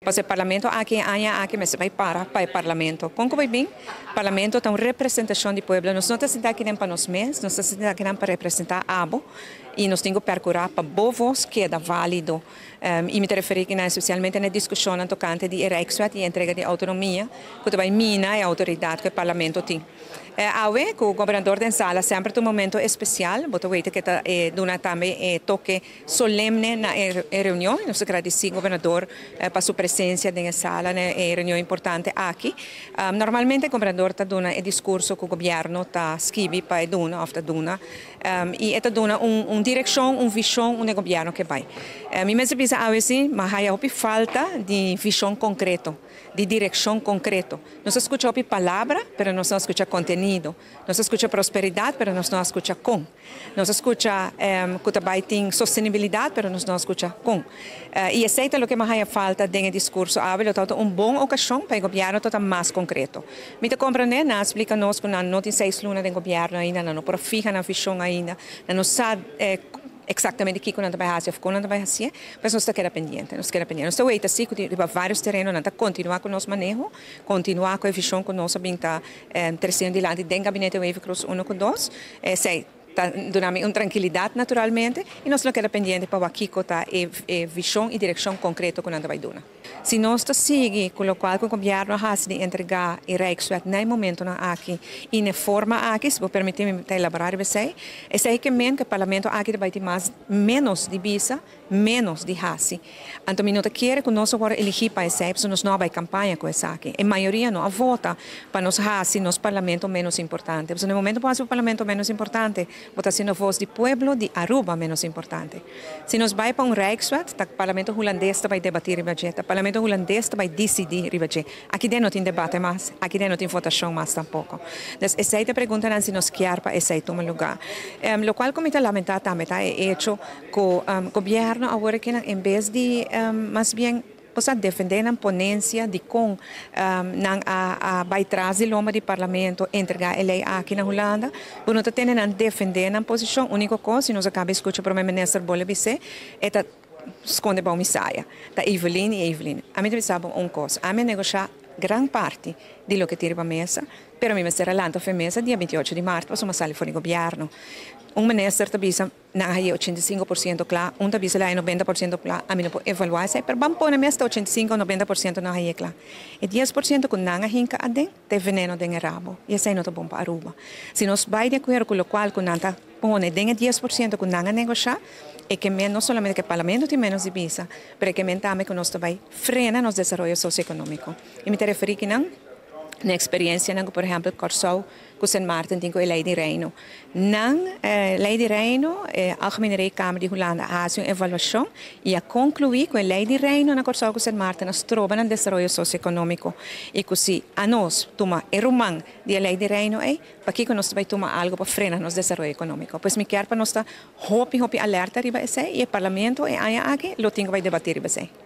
Pasobra e Parlamento aki e aña aki mester bai para pa e Parlamento. Kon ku bai bin? Parlamento ta un representashon di pueblo. Nos no ta sinta akinan pa nos mes, nos ta sinta akinan pa representá abo i nos tin ku perkurá pa bo vos keda válido. I mi ta referí kinan espesialmente na e diskushonnan tokante di e Rijkswet i e entrega di outonomia ku ta bai mina e outoridat ku e Parlamento tin. Awe ku Gobernador den sala semper ta un momento espesial. Bo ta weten ku e ta duna tambe e toke solemne na e reunion y nos ta gradici Gobernador pa su presencia den e sala na e reunion importante aki. Normalmente Gobernador ta duna e discurso cu Gobierno ta skibi pa e duna of ta duna y e ta duna un direccion, un vision unda e Gobierno ke bay. Mi mester bisa awe si, ma haya hopi falta di vision concreto, di direccion concreto. Nos a scucha hopi palabra, pero nos no a scucha contenido. Nos a scucha prosperidad, pero nos no a scucha con. Nos a skucha ku ta bai tin sostenibilidat, pero nos no a skucha kon. I esei ta loke mi a haña falta den e diskurso awe. Lo tabata un bon okashon pa e gobièrnu ta ta mas konkreto. Mi ta komprendé, nan a splika nos ku nan no tin seis luna den gobièrnu ainda, nan no por a fiha nan vishon ainda, nan no sa eksaktamente kiko nan ta bai hasi òf kon nan ta bai hasié. Pues nos ta keda pendiente, nos ta keda pendiente. Nos ta weta si ku riba vários tereno nan ta kontinuá ku nos maneho, kontinuá ku e vishon ku nos a bin ta tresiendo dilanti den Gabinete Wever-Croes uno ku dos. Esei ta duna mi un trankilidat naturalmente i nos lo keda pendiente pa wak kiko ta e vishon i direkshon konkreto ku nan ta bai duna. Si nos ta sigui ku lokual ku gobièrnu a hasi di entregá e Rijkswet na e momentonan aki i na e forma aki, si bo permití mi ta elaborá riba esei, esei ke men ku e parlamento aki ta bai tin mas ménos di bisa ménos di hasi. Anto mi no ta kere ku nos a wòrdu eligí pa esei, pasobra nos no a bai kampaña ku esaki. E mayoria no a vota pa nos hasi nos parlamento ménos importante. Pasobra na e momento ku bo hasi bo parlamento ménos importante, bo ta hasiendo vos di pueblo di Aruba ménos importante. Si nos bai pa un Rijkswet, ta parlamento hulandes ta bai debatí riba dje, ta parlamento hulandes ta bai disidí riba dje. Aki den no tin debate mas, aki den no tin votashon mas tampoko. Dus esei ta e preguntanan si nos kier pa esei tuma lugá. Lokual ku mi ta lamentá tambe ta e echo Ku gobièrnu awor aki nan en bes di mas bien bo sa defendé nan ponencia dikon nan a bai tras di lomba di parlamento entregá e lei aki na Hulanda, bo no ta tende nan defendé nan posishon. Úniko kos, si nos a kaba di skucha prome minister Bolle bis'é, e ta skonde bou mi saya. Ta Evelyn i Evelyn. Ami ta bisa bo un kos, ami a negoshá gran parti di loke tin riba mesa, pero mi mester a lanta ofe mesa dia 28 di mart pasobra mi a sali for di gobièrnu. Un minister ta bisa. Nan a haye 85% kla, un ta bisa el a haye 90% kla, ami no por evaluá esei, pero ban pone mes ta 85 o 90% nan a haye kla. E 10% ku nan a hinka aden ta e veneno den e rabo i esei no ta bon pa Aruba. Si nos bai di akuerdo ku lokual ku nan ta pone den e 10% ku nan a negoshá, e ke men no solamente ku e parlamento tin menos di bisa, pero e ke men tambe ku nos ta bai frena nos desaroyo sosioekonómiko. I mi ta referí kinan na eksperensianan ku por ehèmpel Kòrsou ku Sint Maarten tin ku e Lei di Reino. Nan Lei di Reino, e Algemene Rekenkamer di Hulanda a hasi un evaluashon i a konkluí ku e Lei di Reino na Kòrsou ku Sint Maarten a stroba nan desaroyo sosioekonómiko i ku si anos tuma e ruman di e Lei di Reino ei, pakiko nos ta bai tuma algu pa frena nos desaroyo ekonómiko? Pues mi kier pa nos ta hopi hopi alerta riba esei i e Parlamento e aña aki lo tin ku bai debatí riba esei.